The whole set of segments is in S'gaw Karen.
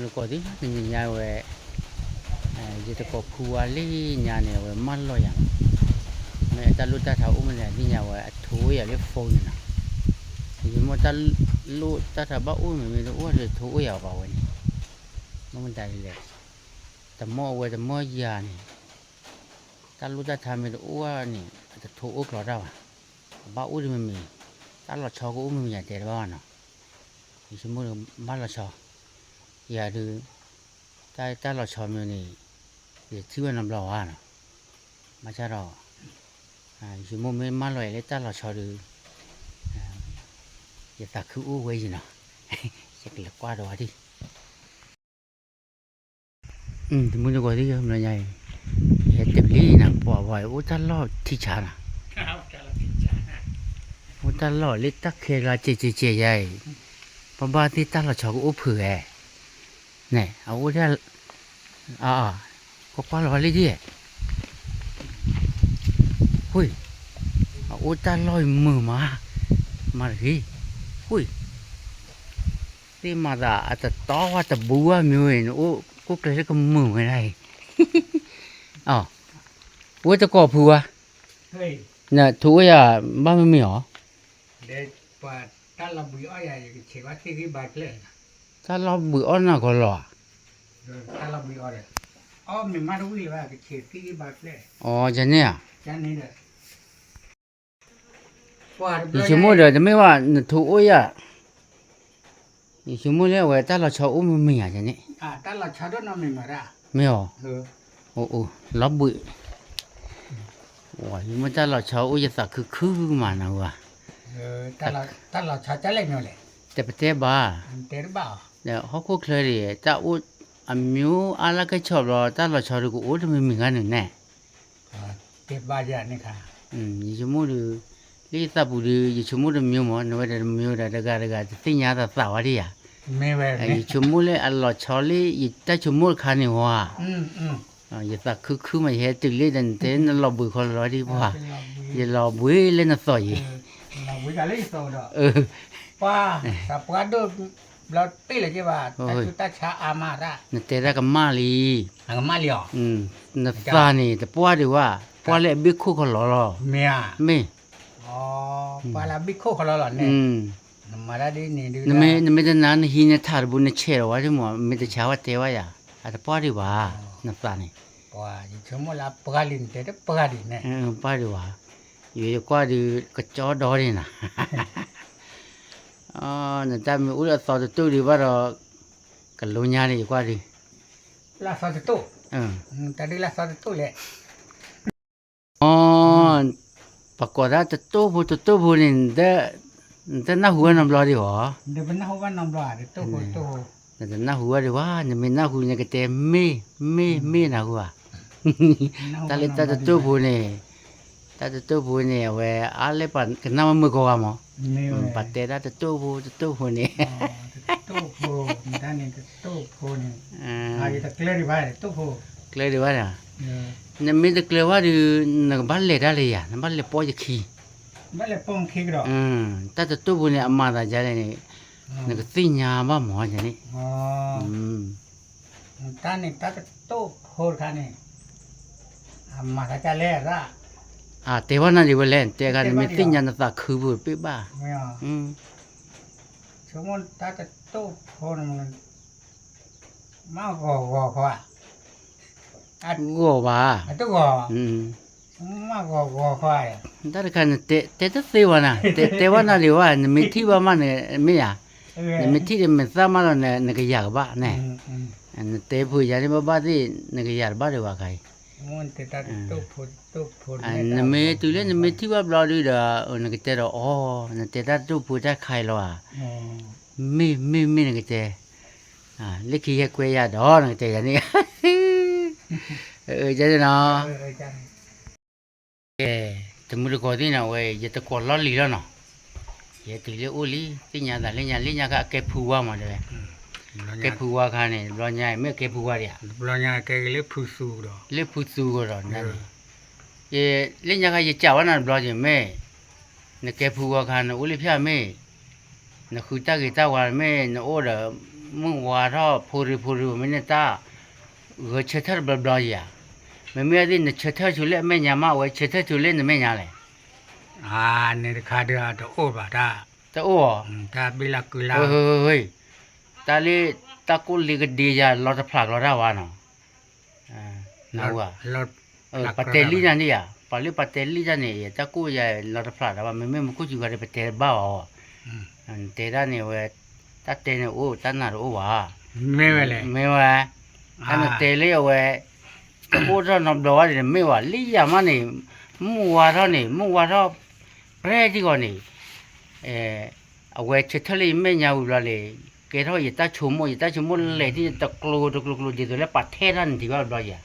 တကိးသ့ၣ်တနံၤညါဝဲ, ယတကိးဖုဝါလၢညါန့ၣ် အဝဲမၢလီၤယၤ, မ့ၢ်အတၢ်လိၣ်တၢ်ထါအိၣ်မနုၤသ့ၣ်ညါဝဲ အထိးအိၣ်ယၤလၢ phone န့ၣ်နီၤ, ယဆိကမိၣ်တၢ်လိၣ်တၢ်ထါဘၣ်အိၣ်မ့ၢ်မ့ၢ်တအိၣ်ဒီးထိးအိၣ်ယၤဘၣ်ဝဲန့ၣ်, မ့ၢ်မတၤဒ်လဲၣ်, တမီၢ်အဝဲတမီၢ်ယၤန့ၣ်, တၢ်လိၣ်တၢ်ထါမ့ၢ်တအိၣ်န့ၣ် အတထိးအိၣ်ကျီတၢ်ဘၣ်, အဘၣ်အိၣ်ဒ်မ့ၢ်မ့ၢ်, တၢ်လီၤဆီကအိၣ်မ့ၢ်မ့ၢ်ယၤတဲတဘၣ်ဘၣ်နီၤ, ယဆိကမိၣ်ဒီးဘၣ်လီၤဆီ, ယၤဒုး, တၢ်တၢ်လီၤဆီမ့ၢ်န့ၣ်, ယထံၣ်ဝဲနီတဘျီဘၣ်နီၤ, ဘၣ်ဆၣ်ဒီး, ယဆိကမိၣ်မ့ၢ်မၢလီၤယၤလၢတၢ်လီၤဆီဒုး, ယသးခုအိၣ်ဝဲယံၤနီၤ, ယကလဲၤကွၢ်ဒီးဝဲဒၣ် တမုၢ်တကိးသ့ၣ်ညါအံၤ, ယဟဲတုၤလံနၤ ပှၤဝဲအိၣ်တၢ်လီၢ်ထံဆါနၤ, အိၣ်တၢ်လီၢ်လၢတၢ်ခဲကျါစဲးစဲးစဲးယါအံၤ, ပဘၣ်သ့ၣ်တၢ်လီၤဆီကအိၣ်ဖုးဧါ, န့ၣ် အအိၣ်ဒၣ်, ကွၢ်ကွၢ်လီၤဝဲလံဒ်, ဝ့ၢ်, အအိၣ်တၢ်လီၢ်အံၤမုာ်မး, မၤတဂ့ၤ, ဝ့ၢ် သ့ၣ်မၤသးအတတီဝဲတဘူးဝဲမ့ၢ်ဝဲ နအိၣ်ကိၣ်ကျဲလၢကမုာ်ဝဲဒၣ်အံၤ, ဝ့ၢ်တကိးဖုဝါ, နထိးအိၣ်ယၤဘၣ်မ့ၢ်မ့ၢ်အီၤ, တၢ်လီၢ်ဘှံးအီၣ်ယၤယကဆဲးဘၣ်သ့ၣ်ဂံၢ်ဘါကျဲ, တၢ်လီၢ်ဘှံးအီၣ်နၤကီလီၤဧါ, အီၣ်မ့ၢ်မးတဝံၣ်လၢၤဘၣ် ကဆဲးသ့ၣ်ဂံၢ်ဘါကျဲ, အီၣ်ယၤန့ၣ်ဧါ ယဆိကမိၣ်ဒီးတမ့ၢ်ဘၣ် နထိးအိၣ်ယၤ, ယဆိကမိၣ်လၢအဝဲတၢ်လီၤဆီအိၣ်မ့ၢ်မ့ၢ်ဧါန့ၣ်, မ့ၢ်အီၤ, အိၣ်အိၣ် လီၤဘှံး, ယဆိကမိၣ်တၢ်လီၤဆီအိၣ်ယသးခုခုမးနၤဝဲ, တၢ်လီၤဆီလဲၣ်, တပတဲဘၣ်, ဟီၣ်ခိၣ်ချၢဒံး တၢ်အိၣ်အမျိုးအါလၢကဆီၣ်ဘျီ တၢ်လီၤဆီဒုးကအိၣ်တမံၤမံၤဂၤန့ၣ်န့ၣ် တဲဘၣ်ယၤန့ၣ်ခါ, ယဆိကမိၣ်ဒီး, လၢယသးပူၤဒီး ယဆိကမိၣ်တမံၤမး နဝဲဒီးတမံၤဒီး တဂၤတဂၤတသ့ၣ်ညါသးသးဝဲဒၣ်ယၤ, ယဆိကမိၣ်လၢအလီၤဆီလၢယတၢ်ဆိကမိၣ်တခါန့ၣ်ဝဲ, ယသးခုခုမး ယဟဲတုၤလၢဒီးနတဲနလီၤဘှံးခီလီၤဒံးပှၤ, ယလီၤဘှံးလၢနသီၣ်ယံၤ, ပှၤ, တပှၢ်ဒိၣ်ဘျီတ့ၢ်လၢၤက့ဘၣ်, တၢ်ဆူးတၢ်ဆါအါမးရၣ်, နတဲတၢ်ကမၣ်လံ နသးန့ၣ် တပှၢ်ဒံးဝဲ, ပှၢ်လၢအဘ့ၣ်ခိၣ်ခီလီၤလီၤ, မ့ၢ်, ပှၢ်လၢအဘ့ၣ်ခိၣ်ခီလီၤလီၤန့ၣ်, နမ့ၢ်တနာ်နဟံးနထးတဘိ နဆဲးလီၤဝဲဒၣ်မး မ့ၢ်တဆါဝဲတဲဝဲယၤ, အတပှၢ်ဒံးဘၣ်, နသးန့ၣ်, ပှၢ်ဒံးဝဲ, ယကွၢ်ဒုး ကကၠီဒီဒံးနၤ နတၢ်မ့ၢ်အိၣ်လၢအသီတတိၢ်ဒံးဘၣ်ဒီး, ကလိညါန့ၣ် ယကွၢ်ဒုး, လၢအသီတတိၢ်, တၢ်ဒုးလၢအသီတတိၢ်လဲၣ်, အ, ပကိးတၢ်တတိၢ်ဖိတတိၢ်ဖိန့ၣ်, နတနၢ်ဟူဝဲနီတဘျီဒံးဧါ, နတနၢ်ဟူဝဲဒံးဘၣ်, နမ့ၢ်နၢ်ဟူနကတဲမ့ၢ်, မ့ၢ်မ့ၢ်နၢ်ဟူဧါ, တၢ်လၢတၢ်တတိၢ်ဖိန့ၣ်, တၢ်တတိၢ်ဖိန့ၣ် အဝဲအါလၢပှၤကနၣ်ဝဲမုာ်ကိးဂၤမး, ပတဲတၢ်တတိၢ်ဖိတတိၢ်ဖိန့ၣ်, ကျၢၤဒံးဘၣ်, နမ့ၢ်တကျၢၤဘၣ်ဒီး, နကဘၣ်လဲၤတၢ်လၢယၤ နဘၣ်လဲၤပိာ်ယခံ, တၢ်တတိၢ်ဖိန့ၣ် အမၤသးဒ်လဲၣ်န့ၣ်, နကသ့ၣ်ညါဘၣ်မးန့ၣ်, တၢ်န့ၣ်တၢ်တတိၢ်ဖိတခါန့ၣ်, အမၤသးဒ်လဲၣ်ရၣ်, တဲဘၣ်နၤဒံးဝဲလဲၣ် တဲခါ နမ့ၢ်သ့ၣ်ညါနသးခုပူၤတပ့ၢ်ဘၣ်, ဆိကမိၣ်တၢ်တတိၢ်ဖိန့ၣ်, မ့ၢ်ဂီၤဂီၤခီဧါ, ဂီၤဘၣ်, မ့ၢ်ဂီၤဂီၤခီဧါ, တၢ်တခါနတဲတသ့ဘၣ်နၤ, တဲဘၣ်နၤဒံးဘၣ် နမ့ၢ်ထံၣ်ဘၣ်မးန့ၣ် မ့ၢ်ဧါ, နမ့ၢ်ထံၣ်ဒီးမ့ၢ်သၣ်မးလီၤန့ၣ် နကယၤကဘၣ်န့ၣ်, နတဲဖိယၤန့ၣ်ဘၣ်ဘၣ်သ့ၣ် နကယၤတဘၣ်ဒံးဘၣ်ခါအံၤ, နမ့ၢ်တုၤလၢနမ့ၢ်ထံၣ်ဘၣ်ဘျီဒုဒီး နကတဲဒီးအီၤ, နတဲတၢ်တတိၢ်ဖိတၢ်တခါအံၤလီၤဧါ, မ့ၢ်မ့ၢ်မ့ၢ်နကတဲ, လၢခံယဲၢ်ကွဲယၤဒီးနကတဲယၤန့ၣ်, ကဲ, တမုၢ်တကိးသ့ၣ်နီၤဝဲ ယတကိးလီၢ်လံၤလီၤနီၤ, ယဲတုၤလၢအိၣ်လံ သ့ၣ်ညါသးလၢညါ လၢညါခါအကဲဖုဝါမးတဲဝဲ, ကဲဖုဝါခါန့ၣ် တဘျီညါမ့ၢ်အကဲဖုဝါဒံးဧါ, လၢဖုသူကဒီးန့ၣ်, လၢညါခါယစံးဝဲနၤတဘျီန့ၣ်မ့ၢ်, နကဲဖုဝါခါ နအိၣ်လၢဖျၢၣ်မ့ၢ်, နဃုတၢ်ဂ့ၤတၢ်ဝါမ့ၢ် နအိၣ်ဒီး မုၢ်ဝါထီၣ်ဖိရံဖိရံ မ့ၢ်န့ၣ်တၢ် ဂဲၤဆၢထၢၣ်တဘျီဘျီယၤ, မ့မ့ၢ်သ့ၣ်နဆၢထၢၣ်ဆူလၢအမဲာ်ညါမး အဝဲဆၢထၢၣ်ဆူလၢနမဲာ်ညါလဲၣ်. န့ၣ်တခါဒီးတအိၣ်ဘၣ်တၢ်, တအိၣ်အီၤ, တၢ်ဘ့ၣ်လၢကုလၢ, တၢ်လၢ တၢ်ကိၢ်လံကဒ့ယၤ လီၤတဖျးကလီတၢ်ဝဲနီၤ, နၢ်ဟူဧါ, ပတဲလံတၢ်န့ၣ်ဧါ, ပှၤလၢပတဲလံတၢ်န့ၣ် တၢ်ကိၢ်ယၤလီၤတဖျးတၢ်ဘၣ် မ့မ့ၢ်မူခိၣ်စူၤဂၤဒီး ပတဲတဘၣ်အီၤ, နတဲဒၣ်န့ၣ်ဝဲ, တၢ်တဲန့ၣ်အိၣ်တၢ်နၢ်တအိၣ်ဘၣ်, မ့ၢ်ဝဲလဲၣ်, မ့ၢ်ဝဲ, တၢ်နတဲလၢအဝဲ တအိၣ်ထီၣ်နီတဘျီဘၣ်န့ၣ် မ့ၢ်ဝဲလံယၤမးန့ၣ်, မုၢ်ဝါထီၣ်န့ၣ် မုၢ်ဝါထီၣ် ပြဲထံၣ်ဂီၤန့ၣ်, အဝဲဆၢထၢၣ်လၢယမဲာ်ညါဝံၤဘျီန့ၣ်, ကဲထီၣ်ယတၢ်ဆိကမိၣ် ယတၢ်ဆိကမိၣ်လဲၤထံၣ်တကျိၤတကျိၤကျိၤ ဒ်သိးလၢပှၤထဲတၢ်န့ၣ်ထံၣ်ဘၣ်ဘျီယၤ,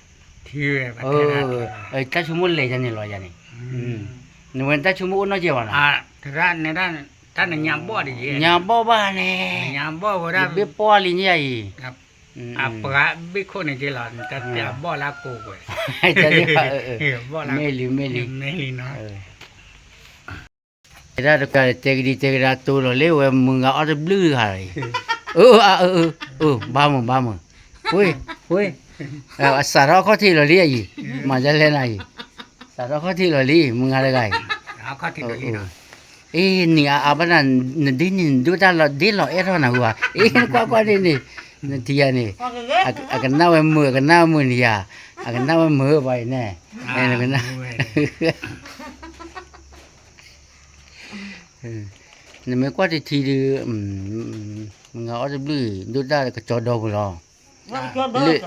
တၢ်ဆိကမိၣ်လဲၤယၤန့ၣ်လီၤယၤန့ၣ်, နဝဲတၢ်ဆိကမိၣ်အိၣ်နီတစဲးဘၣ်နီၤ, တၢ်နညါဘီၣ်ဒ်ယဲ, ညါဘီၣ်ဘၣ်န့ၣ်, ယဘ့ၣ်ပှၢ်လံန့ၣ်ယၤအံၤ, အပှၤဘ့ၣ်ခိၣ်န့ၣ်က့လီၤ တၢ်တဲအဘီၣ်လၢကိးကွယ်, မ့ၢ်လံ မ့ၢ်လံ, မ့ၢ်လံနီၤ, တဲဒၣ်တကး တဲကဒံတဲကဒါတိၤလီၤလၢဝဲမုၢ်ဂၤအီၣ်တဘျုးတဂၤအံၤ, အၢ အၢ အၢ ဘၣ်မုာ် ဘၣ်မုာ်, ဝ့ၢ် ဝ့ၢ်, အစးထီၣ်ခီၣ်ထံးလီၤလံအံၤ, မၤဒ်လဲၣ်နၤအံၤ, စးထီၣ်ခီၣ်ထံးလီၤလံ မုၢ်ဂၤတဂၤအံၤ, အ့ နံၤအါအါဘၣ်နၤ, နဒ်န့ၣ်နဒိၣ်တၢ်လီၤဒ့လီၤအဲၣ်ထီၣ်နၤဟူဧါ, အ့ နကွၢ်ကွၢ်ဒ်န့ၣ်, နထံၣ်ယၤန့ၣ်, အကနၣ်ဝဲမုာ် အကနၣ်ဝဲမုာ်နံၤယၤ, အကနၣ်ဝဲမုာ်ဘၣ်အံၤန့ၣ်, နမ့ၢ်ကွၢ်တထံဒုး, မုၢ်ဂၤအီၣ်တဘျုးအံၤ ဒိၣ်တၢ်ကစီဒီပူၤ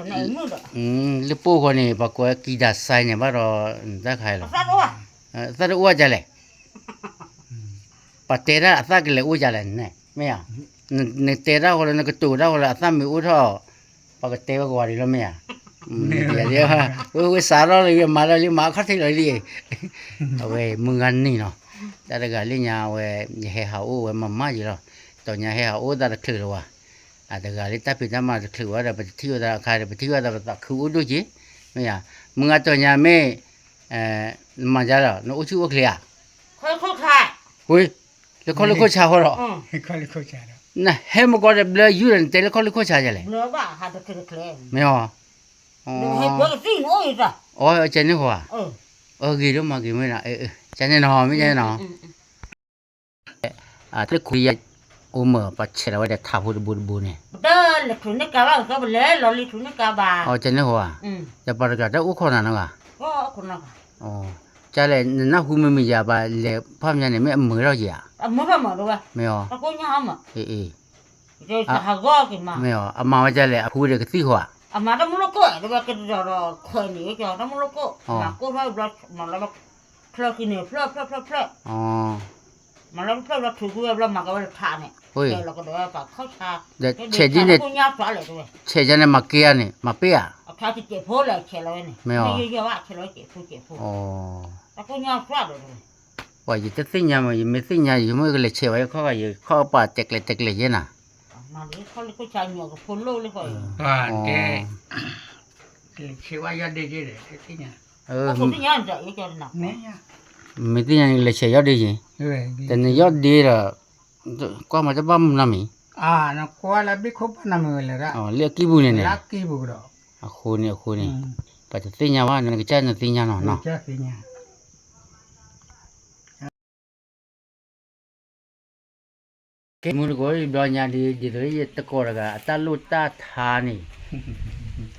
လီၤ, လၢပိၢ်ဃီန့ၣ် ပှၤကိးဝဲကံၤဒၤစဲန့ၣ် ဘၣ်ဒီး, တၢ်ခါအံၤလီၤ, သၣ်တအိၣ်ဒ်လဲၣ်, ပှၤတဲတၢ်အသၣ်ကလဲၤအိၣ်ဒ်လဲၣ်န့ၣ် မ့ၢ်ဧါ, နတဲတၢ်ဃီလၢ နကတိၤတၢ်ဃီလၢ အသၣ်မ့ၢ်အိၣ်ထီၣ်, ပှၤကတဲဝဲကဝၤဒ်လီၤမ့ၢ်ဧါ, ဝဲစးထီၣ်လၢ မၤလီၤလံ မၤခီၣ်ထံးလီၤလံ, အဝဲမုၢ်ဂၤန့ၣ်နီၤ, တၢ်တဂၤလၢညါဝဲ, ယဟဲဟးအိၣ်ဝဲမၤမၤယံၤလီၤ, တီၢ်ညါဟဲဟးအိၣ်သးတချုးလၢၤဝဲ, အတဂၤလၢတၢ်ဖံးတၢ်မၤတချုးဝဲဒီး ပတထံၣ်ဝဲသးအခါဒီး ပထံၣ်ဝဲသးပသးခုအိၣ်ဒိၣ်က့ၤ, မ့ၢ်ဧါ, မုၢ်ဂၤတီၢ်ညါမ့ၢ်, နမၤဒ်လဲၣ် နအိၣ်ဆူၣ်အိၣ်ချ့ဧါ, ဝ့ၢ်, လၢခီၣ်လၢခိၣ်ဆါဃီဒီး, နဟဲမကီဒီးဘျၢယုၢ်ဒီး နတဲလၢခီၣ်လၢခိၣ်ဆါဒ်လဲၣ်, မ့ၢ်ဧါ, အကဲန့ၣ်ဃီဧါ, ဂ့ၤဒိၣ်မးဂ့ၤမ့ၢ်နီၤ, ကဲန့ၣ်နီၤ မ့ၢ်ကဲန့ၣ်နီၤ တၢ်လၢခူယၤ, အိၣ်မၢ်ပှၤဆဲးလီၤဝဲဒီးထးဖိတဘိတဘိန့ၣ်, ပတလဲၤထူးန့ၢ်ကါဘၣ် ပလဲၤလီၤလံထူးန့ၢ်ကါဘၣ်, ကဲန့ၣ်ဃီဧါ, ဒီးပှၤတဂၤတအိၣ်ခိးနၤနီတဂၤ, ကလဲၣ် နနၢ်ဟူမ့ၢ်မ့ၢ်ယၤ ပှၤလဲၤဖီၣ်မးန့ၣ် မ့ၢ်အမုာ်ထီၣ်က့ၤဧါ, မ့ၢ်ဧါ, မ့ၢ်ဧါ, အမၤဝဲဒ်လဲၣ် အဖိဒီးကသံၣ်ဃီဧါ, အမၤတၢ်မူလိကိၣ် တဝဲကဒီးဒီးခွဲးန့ၣ် တၢ်မူလိကိၣ် မၤကိၣ်ထီၣ်ဘျီ မၤလီၤ ဖျၢၣ်ခံန့ၣ် ဖျၢၣ် ဖျၢၣ် ဖျၢၣ် ဖျၢၣ်, မၤလီၤဖျၢၣ်ဘျီ ထုးကွံာ်ဝဲဘျီ မၤကဝဲလၢထးန့ၣ်, ဆဲးလီၤကဒီးဝဲပှၤခီၣ်ဆါ, ဆဲးဒ်န့ၣ်, ဆဲးဒ်န့ၣ် မၤက့ၤဧါန့ၣ် မၤပ့ၢ်ဧါ, အခါဆဲးဖိလဲၣ် ဆဲးလီၤဝဲန့ၣ်, မ့ၢ်ယီၤဘၣ် ဆဲးလီၤဝဲဆဲးဖိဆဲးဖိ, တၢ်ကိၣ်ညါစွၣ်ဒီး ပှၤယတသ့ၣ်ညါမး ယမ့ၢ်သ့ၣ်ညါ ယမ့ၢ်ကလဲၤဆဲးဝဲယခီၣ်ဂၤ ယခီၣ်ပာ်တဲကျဲၤတဲကျဲၤယဲနၤ, မ့ၢ်သ့ၣ်ညါန့ၣ် လဲၤဆဲးယီၢ်ဒ့ယဲ, တနံၤယီၢ်ဒ့ဒီး, ကွၢ်မၤတဘၣ်မနုၤမံၤ, လၢအကံၢ်ပူၤန့ၣ်န့ၣ်, အဃိန့ၣ် အဃိန့ၣ်, ပှၤတသ့ၣ်ညါဘၣ် နကစၢ်နသ့ၣ်ညါနီၤနီၤ ကဲ မုၢ်တကိးဘျီညါဒ် ဒ်သိးလၢယတကိးတဂၤ အတၢ်လိၣ်တၢ်ထါန့ၣ်,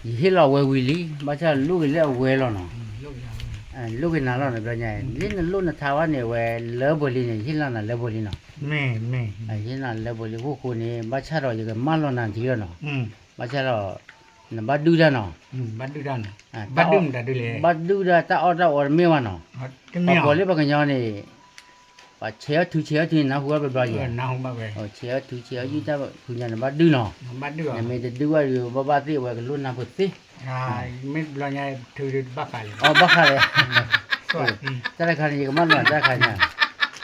ယဟ့ၣ်လီၤဝဲဝံၤလံ ဘၣ်ဆၣ်လိၣ်က့ၤလၢအဝဲလီၤနီၤ, လိၣ်က့ၤနၤလီၤနီၤ ဘျီညါ လၢနလိၣ်နထါဘၣ်န့ၣ် အဝဲလၢပှဲၤလံန့ၣ် ယဟ့ၣ်လီၤနၤလၢပှဲၤလံနီၤ, ယဟ့ၣ်လီၤနၤလၢပှဲၤလံ ဃိဃိန့ၣ် ဘၣ်ဆၣ်ဒီးယကမၢလီၤနၤထံလီၤနီၤ, ဘၣ်ဆၣ်ဒီး နဘၣ်ဒုၣ်တၢ်နီၤ, ဘၣ်ဒုၣ်တၢ်တၢ်အီၣ်တၢ်အီတမ့ၢ်ဘၣ်နီၤ, ပှၤကိးလၢပှၤကညီန့ၣ် ပှၤဆဲးအီၣ်ထူဆဲးအီၣ်ထူန့ၣ် နၢ်ဟူဘၣ်ဘျီယဲ, ဆဲးအီၣ်ထူဆဲးအီၣ်ယုၢ်တၢ်ဖုညါန့ၣ် ဘၣ်ဒုၣ်နီၤ, နမ့ၢ်တဒုၣ်ဘၣ်ဒီး ဘၣ်ဘၣ်သ့ၣ်ဝဲကလိၣ်နၢ်ဖိသ့, မ့ၢ်ဘျီညါ ထုးဘၣ်ဃးလဲၣ်, ဘၣ်ဃးလဲၣ်, တၢ်တခါန့ၣ် ယကမၢလီၤတၢ်တခါညါ,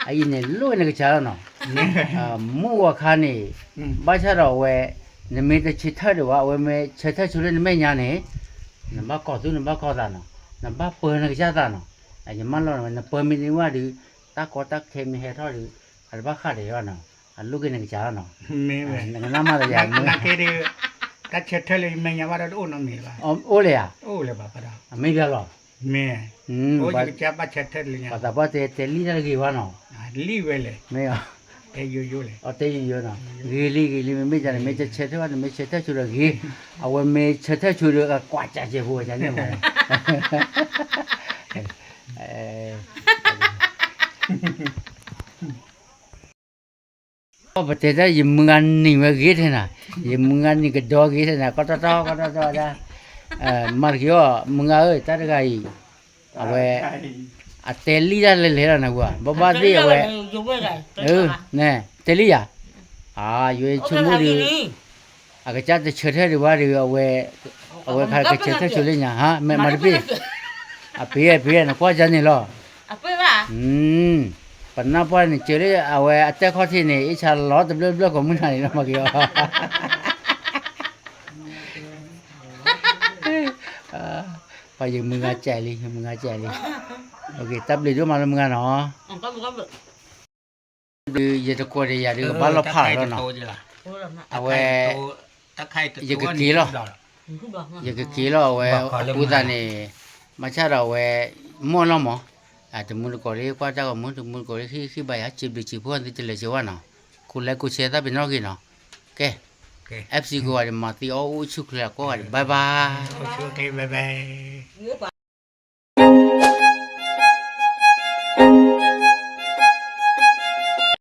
အအံၤန့ၣ် လိၣ်နကစၢ်လီၤနီၤ, မုၢ်ဂီၤခါန့ၣ်, ဘၣ်ဆၣ်ဒီးအဝဲ, နမ့ၢ်တဆၢထၢၣ်ဒံးဘၣ် အဝဲမ့ၢ်ဆၢထၢၣ်ဆိလၢနမဲာ်ညါန့ၣ်, နဘၣ်ကီၢ်သူနဘၣ်ကီၢ်သးနီၤ, နဘၣ်ပၢနကစၢ်သးနီၤ, ယမၢလီၤနၤ နပၢမ့ၢ်တန့ၢ်ဘၣ်ဒီး, တၢ်ကီတၢ်ခဲမ့ၢ်ဟဲထီၣ်ဒီး, အတဘၣ်ဃးဒီးယၤနီၤ အလိၣ်က့ၤနကစၢ်လီၤနီၤ, မ့ၢ်ဝဲ, နကနၣ်မးတယၤ, နာ်က့ဒီး, တၢ်ဆၢထၢၣ်လၢယမဲာ်ညါဘၣ်ဒီးတအိၣ်နီတမံၤဘၣ်, အိၣ်လၢယၤ, အိၣ်လၢၤဘၣ်, အမ့ၢ်ပျၢ်လီၤ, မ့ၢ်, အိၣ်ယကစၢ်ဘၣ်ဆၢထၢၣ်လၢညါ, ပှၤသးပှၢ်တဲ တဲလံတၢ်တဂ့ၤဘၣ်နီၤ, လံဝဲလဲၣ်, မ့ၢ်, တဲယိယိလဲၣ်, အတဲယိယိနီၤ, ဂ့ၤလံဂ့ၤလံ မ့မ့ၢ်ဒ်န့ၣ် မ့ၢ်တဆၢထၢၣ်ဘၣ် နမ့ၢ်ဆၢထၢၣ်ဆိဒီးဂ့ၤ, အဝဲမ့ၢ်ဆၢထၢၣ်ဆိဒီး အကွၢ်ကၢ်စဲးဖိဝဲန့ၣ်မး ပတဲတၢ် ယမုၢ်ဂၤနံၤဝဲဂ့ၤထဲနၤ, ယမုၢ်ဂၤနံၤကဒီဂ့ၤထဲနၤ ကီတီတီ ကီတီတီဒၣ်, မၤတက့ၢ်အီၤ မုၢ်ဂၤဧၢ တၢ်တဂၤအံၤ, အဝဲ, အတဲလံတၢ်လဲၤလဲၤလီၤနၤဝဲ, ဘၣ်ဘၣ်သ့ၣ်အဝဲ, တဲလံယၤ, ယဆိကမိၣ်ဒီး, အကစၢ်တဆၢထၢၣ်ဒံးဘၣ်ဒီး အဝဲ, အဝဲခါကဆၢထၢၣ်ဆိလၢညါ, မၤတပ့ၢ်, အပ့ၢ်ပ့ၢ် နကွၢ်ကၢ်န့ၣ်လီၤ ပနၢ်ပှၢ်န့ၣ် စၢၤလၢအဝဲအတဲခီၣ်ထံးန့ၣ် အ့ၣ်ဆါလီၤတဘျၢဘျၢကိးမုၢ်နၤန့ၣ်လီၤ မၤက့ၤအီၤ, ပှၤယမုၢ်ဂၤကၢ်လံ ယမုၢ်ဂၤကၢ်လံ, တၢ်ဘျုးဒိၣ်မးလၢမုၢ်ဂၤနီၤ, ဒုးယတကိးဒီးယၤဒုးကဘၣ်လီၤဖးလီၤနီၤ, အဝဲ, ယကက့ၤလီၤ, ယကက့ၤလီၤအဝဲ, အဃိသတးန့ၣ်, မၤဆါဒီးအဝဲ, မီၢ်လီၤမး, တမုၢ်တကိးလၢကွၢ်တၢ်ဂီၤမုၢ် တမုၢ်တကိးလၢဟံၣ်ဘျုးစံးဖိသ့ၣ်တလၢာ်စ့ဝဲနီၤ, ကိးလဲကိးဆဲသးပ့ၤနီၣ်ဂ့ၤနီၤ, ကဲ, FC ကိးဂၤဒဲး မၤသံအီၣ်အိၣ်ဆူၣ်ချ့ကိးဂၤဒဲး bye bye, bye bye.